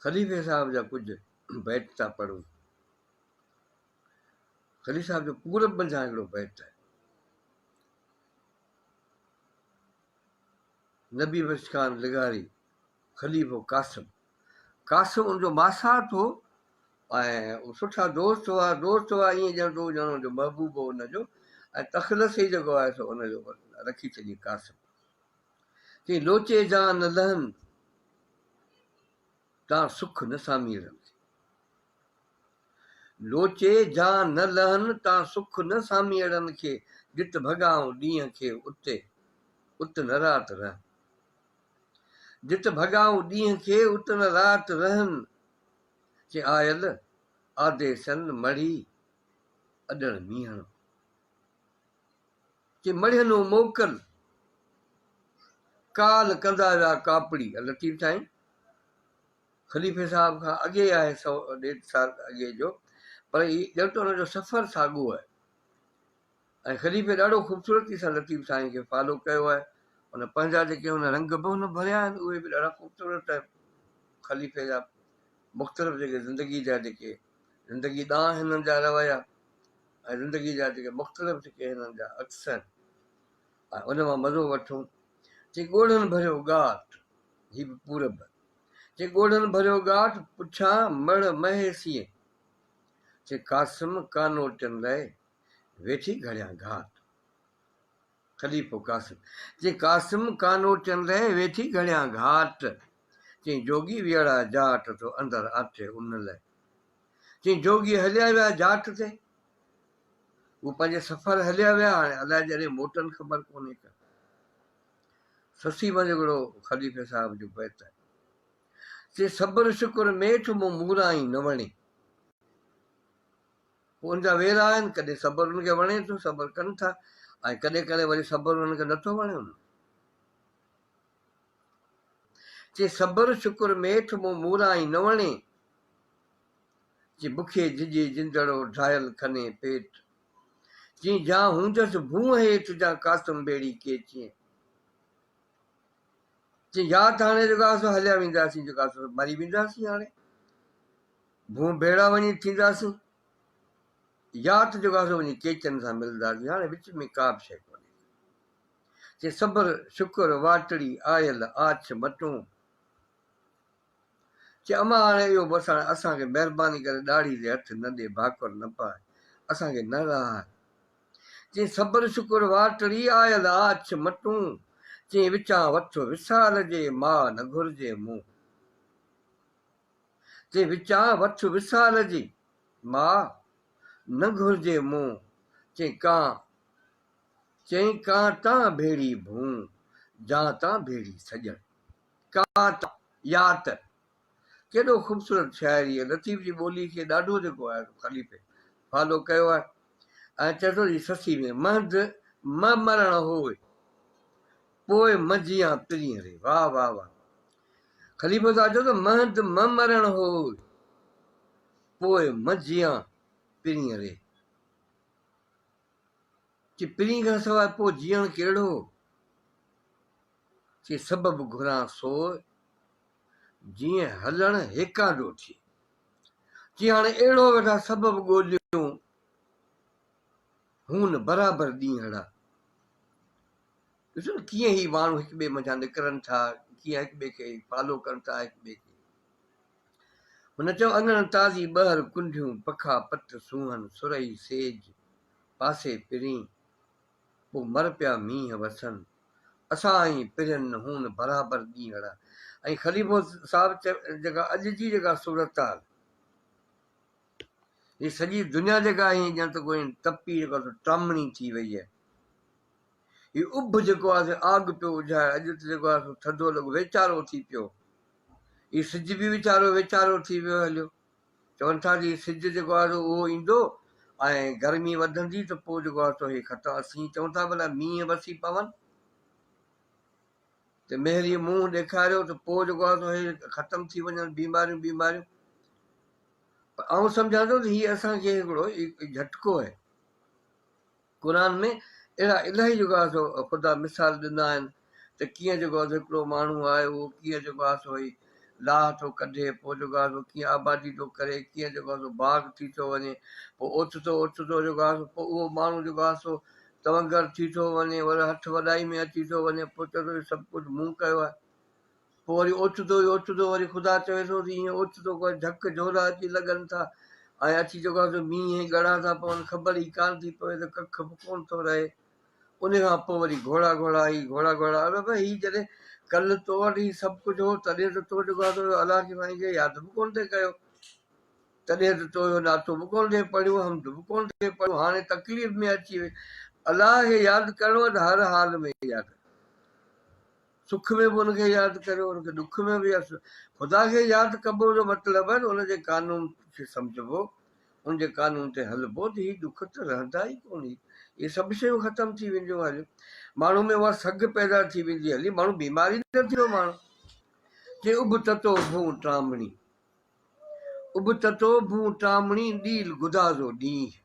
خليفي صاحب جا ڪجهه بيت ٿا پڙهون. خليفي صاحب جو پورب منجهان هڪڙو بيت آهي. نبي بخش خان لغاري، خليفو قاسم. قاسم ان جو ماسات هو ۽ سٺا دوست هئا، دوست هئا ائين ڄڻ ته هو ڄڻ ان جو محبوب هو ان جو ۽ تخلص ئي جيڪو آهي سو ان جو رکي ڇڏي قاسم. چي لوچي جان نه لهن، تان سک نه ساميئڙن کي. لوچي جان نه لهن، تان سک نه ساميئڙن کي، جت ڀڳائون ڏينهن کي اتي، ات نه رات رهن. جت ڀڳائون ڏينهن کي، ات نه رات رهن. چي آيل آديسن مڙهي، اڏڻ مينهڻ. چي مڙهينو موڪل، ڪال ڪندا ويا ڪاپڙي. لطيف سائين خليفي صاحب کان اڳي آهي سو ڏيڍ سال اڳي جو، پر هي ڄڻ ته ان جو سفر ساڳو آهي ۽ خليفي ڏاڍو خوبصورتي سان لطيف سائين کي فالو ڪيو آهي. ان پنهنجا جيڪي هن رنگ به هن ڀريا آهن اهي به ڏاڍا خوبصورت آهن. خليفي جا مختلف جيڪي زندگي جا جيڪي زندگي ڏانهن هنن جا رويا ۽ زندگي جا جيڪي مختلف جيڪي هنن جا عڪس آهن ۽ ان مان مزو وٺون. چي ڳوڙهن ڀريو ڳاٽ، هي به پورب. چي ڳوڙهن ڀريو ڳاٽ، پڇان مڙهه مهيسيء. چي قاسم ڪانوٽين لئه، ويٺي گهڙيان گهاٽ. خليفو قاسم. چي قاسم ڪانوٽين لئه، ويٺي گهڙيان گهاٽ. چي جوڳي ويئڙا جاٽ، ٿو اندر آٺي ان لئه. چي جوڳي هليا ويا جاٽ تي. هو پنهنجي سفر هليا ويا، هاڻي الائي جڏهن موٽن خبر ڪونهي ڪا. سسي منجهه هڪڙو خليفي صاحب جو بيت آهي. چي صبر شڪر ميٺ مون مورائين نه وڻي. پوء ان جا ويرا آهن، ڪڏهن صبر انهن کي وڻي ٿو، صبر ڪن ٿا ۽ ڪڏهن ڪڏهن وري صبر انهن کي نٿو وڻي. چي صبر شڪر ميٺ مون مورائين نه وڻي. چي بکي جھڄي جندڙو ڍايل کني پيٽ. چي جان هوندس ڀونء هيٺ جان قاسم ٻيڙي ڪيچين. چي يا ته هاڻي جيڪو آهي سو هليا وينداسين جيڪو آهي سو مري وينداسين هاڻي ڀونء ڀيڙا وڃي ٿينداسين يا ته جيڪو آهي سو وڃي ڪيچن سان ملنداسين هاڻي وچ ۾ ڪا به شيء ڪونهي. چي صبر شڪر واٽڙي آيل آڇ مٽون. چي امان هاڻي اهو بس هاڻي اسان کي مهرباني ڪري ڏاڙهي تي هٿ نه ڏي ڀاڪر نه پاء اسان کي نه رهاء. چي صبر شڪر واٽڙي آيل آڇ مٽون چي وچان وٿ وصال جي ماء نه گهرجي مون. چي وچان وٿ وصال جي ماء نه گهرجي مون چي ڪان چئين ڪان تان ڀيڙي ڀون جان تان ڀيڙي سڄڻ. ڪات يا ته. ڪيڏو خوبصورت شاعري آهي. لطيف جي ٻولي کي ڏاڍو جيڪو آهي سو خليفي فالو ڪيو آهي ۽ چئي ٿو جي سسي ۾ مهند م مرڻ هوء پوء م جيان پرينء ري. واه واه واه خليفو صاحب چئي ٿو مهند م مرڻ هوء پوء م جيان پرينء ري. چي پرينء کان سواء پوء جيئڻ ڪهڙو؟ چي سبب گهران سوء، جيئن هلڻ هيڪاندو ٿئي. چي هاڻي اهڙو ويٺا سبب ڳوليون، هون برابر ڏينهڙا. ڏسو نه ڪيئن هي ماڻهو هڪ ٻئي منجهان نڪرن ٿا، ڪيئن هڪ ٻئي کي فالو ڪن ٿا هڪ ٻئي کي. هن چيو اڱڻ تازي ٻهر ڪنڍيون، پکا پت سونهن، سرهي سيج، پاسي پرين. پوء مر پيا مينهن وسن، اسان ۽ پرين هون برابر ڏينهڙا. ۽ خليفو صاحب جيڪا اڄ جي جيڪا صورتحال هي سڄي دنيا جيڪا ائين ڄڻ ته ڪوئي تپي جيڪا سو ٽامڻي ٿي وئي آهي. هي اڀ جيڪو آهي سو آگ پيو اجهائي، اڄ ته جيڪو آهي سو ٿڌو لڳو ويچارو ٿي پيو. هي سج به ويچارو ويچارو ٿي ويو هليو. چون ٿا جي سج جيڪو آهي سو اهو ايندو ۽ گرمي وڌندي ته پوء جيڪو آهي سو هي ختم اسين چئون ٿا ڀلا مينهن وسي پون ته مهري منهن ڏيکاريو ته پوء جيڪو آهي سو هي ختم ٿي وڃن بيماريون بيماريون پر آئون سمجهان ٿو ته هي اسان کي هڪڙو جهٽڪو آهي قرآن ۾ اهڙا الاهي جيڪو آهي سو خدا مثال ڏنا آهن ته ڪيئن جيڪو آهي سو هڪڙو ماڻهو آهي اهو ڪيئن جيڪو آهي سو هي لاهه ٿو ڪڍي، پوء جيڪو آهي سو ڪيئن آبادي ٿو ڪري، ڪيئن جيڪو آهي سو باغ ٿي ٿو وڃي، پوء اوچتو اوچتو جيڪو آهي سو پوء اهو ماڻهو جيڪو آهي سو تونگر ٿي ٿو وڃي، وري هٺ وڏائي ۾ اچي ٿو وڃي، پوء چوي ٿو هي سڀ ڪجهه مون ڪيو آهي. پوء وري اوچتو ئي اوچتو وري خدا چوي ٿو ته ائين اوچتو ڪو جهڪ جهولا اچي لڳن ٿا ۽ اچي جيڪو آهي سو مينهن ۽ ڳڙا ٿا پون، خبر ئي ڪانه ٿي پوي ته ڪک به ڪونه ٿو رهي. ان کان پوء وري گهوڙا گهوڙا هي گهوڙا گهوڙا اڙي ڀئي هي جڏهن ڪلهه تو وٽ هي سڀ ڪجهه هو تڏهن ته تو جيڪو آهي سو الله کي سائين کي ياد به ڪونه ٿي ڪيو. تڏهن ته تو اهو ناتو به ڪونه ٿي پڙهيو، حمد به ڪونه ٿي پڙهيو، هاڻي تڪليف ۾ اچي وئي. الله کي ياد ڪرڻو آهي ته هر حال ۾ ياد ڪر. سک ۾ به ان کي ياد ڪريو، ان کي ڏک ۾ به ياد. خدا کي ياد ڪبو جو مطلب آهي ته ان جي قانون کي سمجهبو، ان جي قانون تي هلبو ته هي ڏک ته رهندا ئي ڪونه، هي سڀ شيون ختم ٿي وينديون هليون. ماڻهو ۾ اها سگهه پيدا ٿي ويندي هلي، ماڻهو بيمار ئي نه ٿيندو ماڻهو. چي اڀ تتو ڀونء ٽامڻي. اڀ تتو ڀونء ٽامڻي، ڏيل گدازو ڏينهن.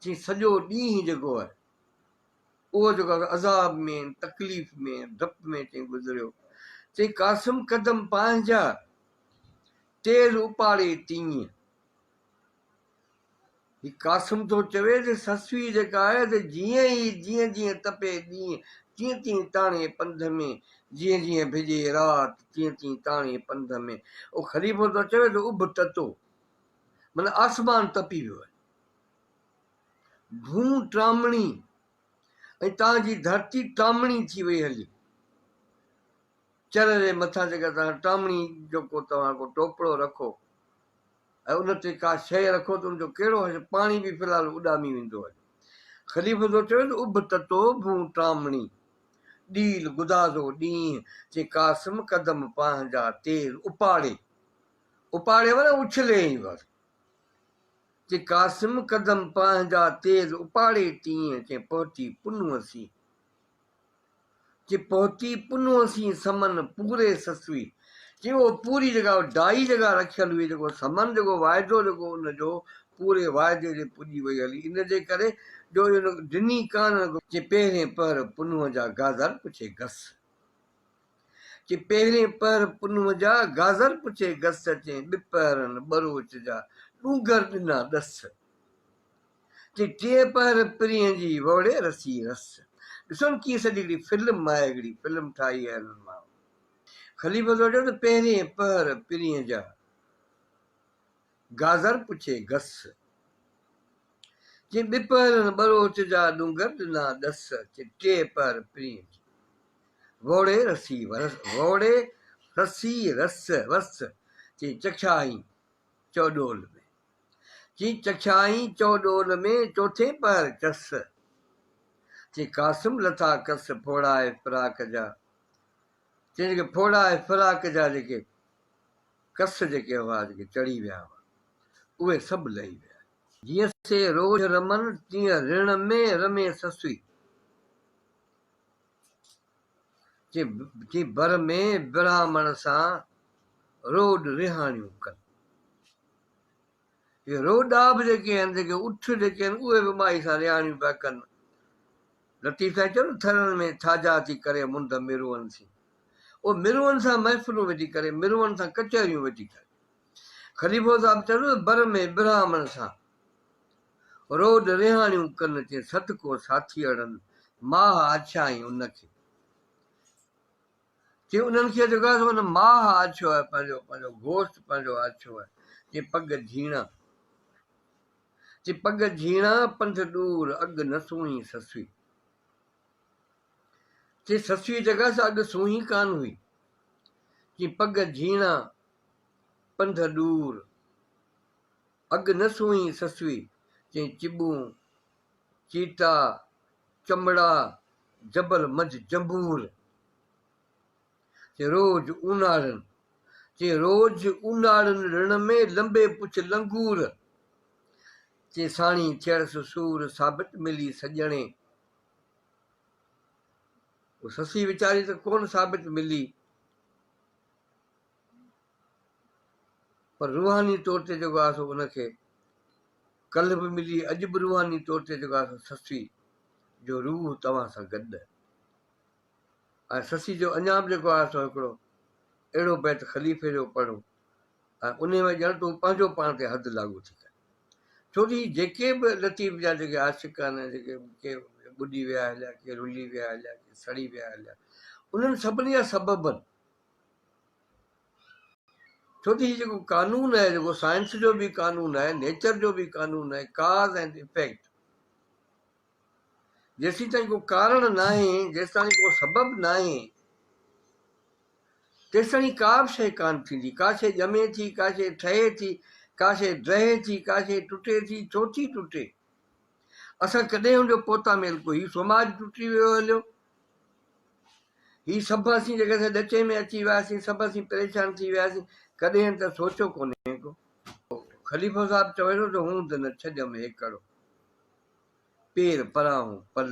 چي سڄو ڏينهن جيڪو آهي اهو جيڪو آهي عذاب ۾، تڪليف ۾، ڊپ ۾ چئي گذريو. چئي قاسم قدم پنهنجا، تيز اپاڙي تيئن. هي قاسم ٿو چوي ته سسئي جيڪا آهي ته جيئن ئي جيئن جيئن تپي ڏينهن، تيئن تيئن تاڻي پنڌ ۾، جيئن جيئن ڀڄي رات، تيئن تيئن تاڻي پنڌ ۾. اهو خليفو ٿو چوي ته اڀ تتو، معنيٰ آسمان تپي ويو آهي. ڀونء ٽامڻي ۽ تان جي ڌرتي ٽامڻي ٿي وئي هلي. چر جي مٿان جيڪا توهان ٽامڻي جو ڪو توهان ڪو ٽوپڙو رکو ۽ ان تي ڪا شيء رکو ته ان جو ڪهڙو حشر پاڻي به في الحال اڏامي ويندو هلي. خليفو ٿو چوي ته اڀ تتو ڀونء ٽامڻي، ڏيل گدازو ڏينهن، چي قاسم قدم پنهنجا تيز اپاڙي، اپاڙي معنيٰ اڇلي ائين بس. چي قاسم قدم پنهنجا تيز اپاڙي تيئن چي پهتي پنهونء سين. چي پهتي پنهونء سين سمن پوري سسئي. چي اهو پوري جيڪا ڊائي جيڪا رکيل هئي جيڪو سمن جيڪو واعدو جيڪو ان جو پوري واعدي تي پڄي وئي هلي ان جي ڪري جو ان ڊني ڪانه. چي پهرين پهر پنهونء جا گازر پڇي گس. چي پهرين پهر پنهونء جا، گازر پڇي گس، چين ٻپهرن ٻروچ جا، ڏونگر ڏنا ڏس. چي ٽئين پهر پرينء جي، ووڙي رسي رس. ڏسو نه ڪيئن سڄي هڪڙي فلم آهي، هڪڙي فلم ٺاهي آهي هنن ماڻهن. خليفو ٿو چوي ته پهرين پهر پرينء جا، گازر پڇي گس. چي ٻپهرن ٻروچ جا، ڏونگر ڏنا ڏس، چي ٽئين پهر پرينء جي. ووڙي رسي ووڙي رسي رس وس، چي چکيائين چؤڏول ۾. چي چکيائين چؤڏول ۾، چوٿين پهر چس. چي قاسم لٿا ڪس، ڦوڙائي فراق جا. چي جيڪي ڦوڙائي فراق جا جيڪي ڪس جيڪي هئا، جيڪي چڙهي ويا هئا، اهي سڀ لهي ويا. جيئن سي روجهه رمن، تيئن رڻ ۾ رمي سسئي. جي بر ۾ براهمڻ سان روڏ رهاڻيون ڪن. اهي روڏا به جيڪي آهن، جيڪي اٺ جيڪي آهن، اهي به مائي سان رهاڻيون پيا ڪن. لطيف سائين چيو نه ٿرن ۾ ڇاجا ٿي ڪري منڍ مروئن سين. اهو مروئن سان محفلون ويٺي ڪري، مروئن سان ڪچهريون ويٺي ڪري. خليفو صاحب چيو ته بر ۾ براهمڻ سان روڏ رهاڻيون ڪن چي صدقو ساٿيئڙن ماهه آڇيائين ان کي. چي انهن کي جيڪو آهي سو ان ماهه آڇيو آهي پنهنجو پنهنجو گوشت پنهنجو آڇيو آهي. چي پڳ جهيڻا چي پڳ جهيڻا پنڌ ڏور اڳ نه سونهين سسئي. چي سسئي جيڪا سا اڳ سونهين ڪانه هئي. چي پڳ جهيڻا پنڌ ڏور اڳ نه سونهين سسئي، چئين چٻون، چيتا، چمڙا، جبل منجهه جنبور، چي روز اوناڙن، چي روز اوناڙن رڻ ۾ لنبي پڇ لنگور، چي ساڻي ٿيڙس سور ثابت ملي سڄڻي. سسئي ويچاري ته ڪونه ثابت ملي. پر روحاني طور تي جيڪو آهي سو ان کي ڪلهه به ملي اڄ به روحاني طور تي جيڪو آهي سو سسي جو روح توهان سان گڏ آهي ۽ سسي جو اڃا به جيڪو آهي سو هڪڙو اهڙو بيت خليفي جو پڙهون ۽ انهي ۾ ڄڻ ته هو پنهنجو پاڻ تي حد لاڳو ٿي ڪري. ڇو ته هي جيڪي به لطيف جا جيڪي عاشق آهن جيڪي ڪي ٻڏي ويا هليا، ڪي رلي ويا هليا، ڪي سڙي ويا هليا، انهن سڀني جا سبب آهن. ڇو ته هي جيڪو قانون آهي، جيڪو سائنس جو به قانون آهي، نيچر جو به قانون آهي، ڪاز اينڊ افيڪٽ، جيسيتائين ڪو ڪارڻ ناهي، جيستائين ڪو سبب ناهي، تيستائين ڪا به شيء ڪانه ٿيندي. ڪا شيء ڄمي ٿي، ڪا شيء ٺهي ٿي، ڪا شيء ڊهي ٿي، ڪا شيء ٽٽي ٿي، ڇو ٿي ٽٽي؟ اسان ڪڏهن ان جو پوتا ميل ڪو هي سماج ٽٽي ويو هليو. هي سڀ اسين جيڪڏهن ڏچي ۾ اچي وياسين، سڀ اسين پريشان ٿي وياسين، ڪڏهن ته سوچيو ڪونهي ڪو. خليفو صاحب چوي ٿو ته هوند نه ڇڏيم هيڪڙو، پير پراهون پل.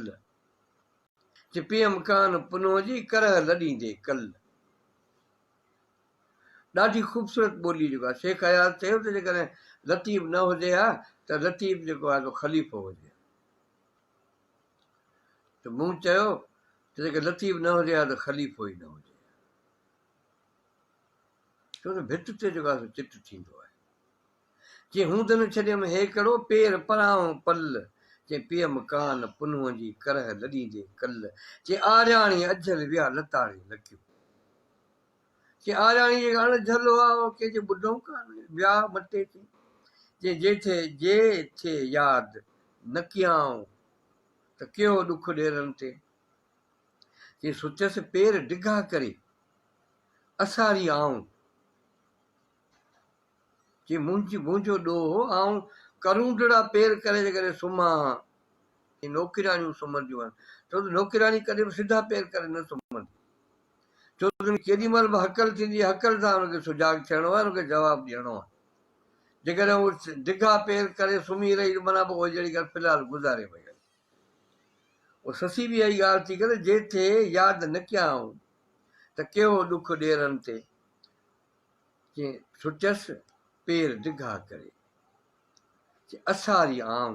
چي پيم ڪان پنهون جي، ڪرهه لڏيندي ڪل. ڏاڍي خوبصورت ٻولي جيڪو آهي شيخ اياز چيو ته جيڪڏهن لطيف نه هجي ها ته لطيف جيڪو آهي سو خليفو هجي ها. ته مون چيو ته جيڪڏهن لطيف نه هجي ها ته خليفو ئي نه هجي ها. ڇو ته ڀت تي جيڪو آهي سو چٽ ٿيندو آهي. چي هوند نه ڇڏيم هيڪڙو، پير پرانهون پل. چي پيم ڪان پنهونء جي، ڪرهه لڏيندي ڪل. چي آرياڻي اجهل ويا لتاڙي لڪيو. چي آرياڻي جيڪا اڻ جهل هئا، اهو ڪنهن جي ٻڌئون ڪانه، ويا مٽي ٿي. چي جي ٿئي جي ٿئي ياد نه ڪيائون، ته ڪيهو ڏک ڏيرن تي. چي سوچيس پير ڊگها ڪري، اساري آئون. چي منهنجي منهنجو ڏوهه هو، آئون ڪرونڊڙا پير ڪري جيڪڏهن سمهان ها. چي نوڪرياڻيون سمهنديون آهن، ڇو ته نوڪرياڻي ڪڏهن به سڌا پير ڪري نه سمهندي. ڇو ته ان کي ڪيڏي مهل به هڪل ٿيندي، هڪل سان ان کي سجاڳ ٿيڻو آهي، ان کي جواب ڏيڻو آهي. جيڪڏهن هو ڊگها پير ڪري سمهي رهي ته معنيٰ پوء اهڙي ڳالهه في الحال گذاري وئي آهي. پوء سسي به اها ئي ڳالهه ٿي ڪري، جي ٿئي ياد نه ڪيائون ته ڪيهو ڏک ڏيرن تي. چي سٽيس پير ڊگها ڪري، چي اساري آئون.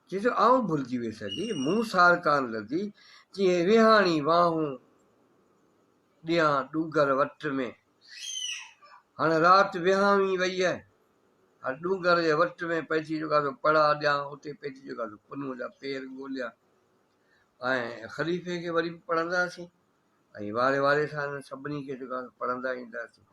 چي ته آئون ڀلجي ويس هلي، مون سار ڪانه لڌي. چي ويهاڻي واهون ڏيان ڏونگر وٽ ۾. هاڻ رات وهانوي وئي آهي. هاڻ ڏونگر جي وٽ ۾ پئي ٿي جيڪا سو پڙا ڏيان، اتي پئي ٿي جيڪا سو پنهون جا پير ڳوليان. ۽ خليفي کي وري به پڙهنداسين ۽ واري واري سان انهن سڀني کي جيڪا سو پڙهندا اينداسين.